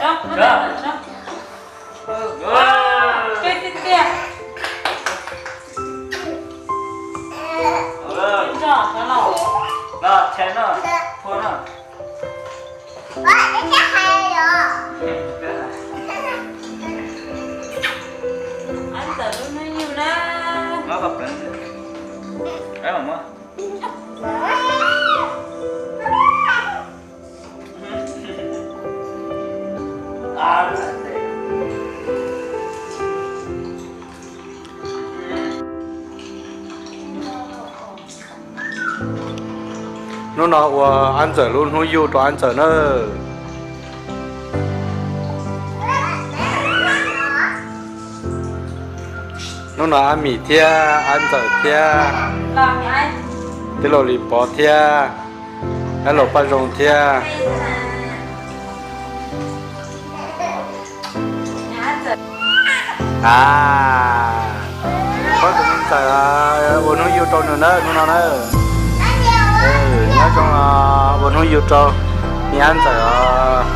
Tso, tso. Tso tiag tiag. Tso, tso los. Los, tshais no, phua no. Ab, ntxawm lub hnub yug na. Hnub no ua ab ntxawm lub hnub yug rau ab ntxawm nawb. Hnub no ab Mim thiab ab ntxawm thiab, tij laug Lis Pov thiab, ab laus Paj Zoo thiab. A, pab tus me ntxawm ua hnub yug rau nws nawb hnub no na. Nyob zoo, ua hnub yug rau me ab ntxawm os.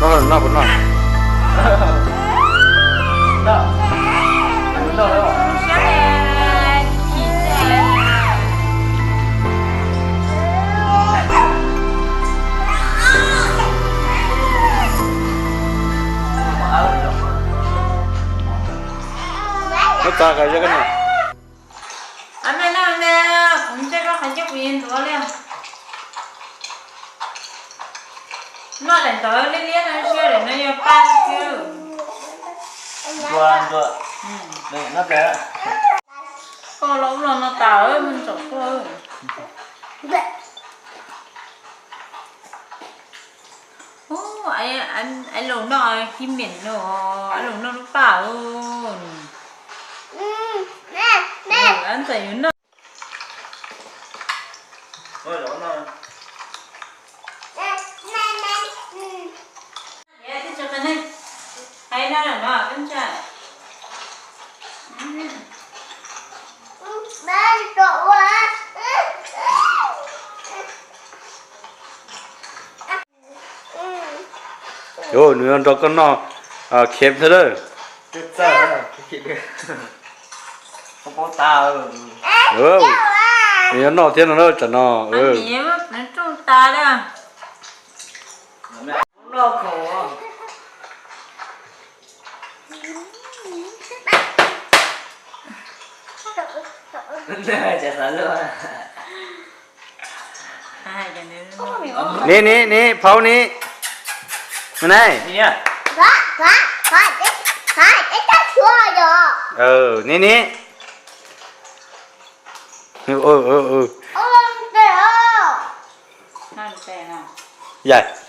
Noj los noj puas noj? Muab txav qas zog koj na. Ab, me noj me, kuv ntsej koj qhov coj kuv yeej ntuav li. Noj daim ntawd liab liab no, siab daim no yog paj xwb. Ntuav, ntuav. Noj tes. Koj los ub los no tas, mus ntsaum koj. Ub, ab laus noj xib mem no, ab laus noj lub paj. Ab ntxawm yuav noj. Nws yuav nrog koj noj khev thiab lawm. Nws yuav noj thiab no na, tsam no. Niv, niv, niv, phauj niv. Niv, niv. Yais.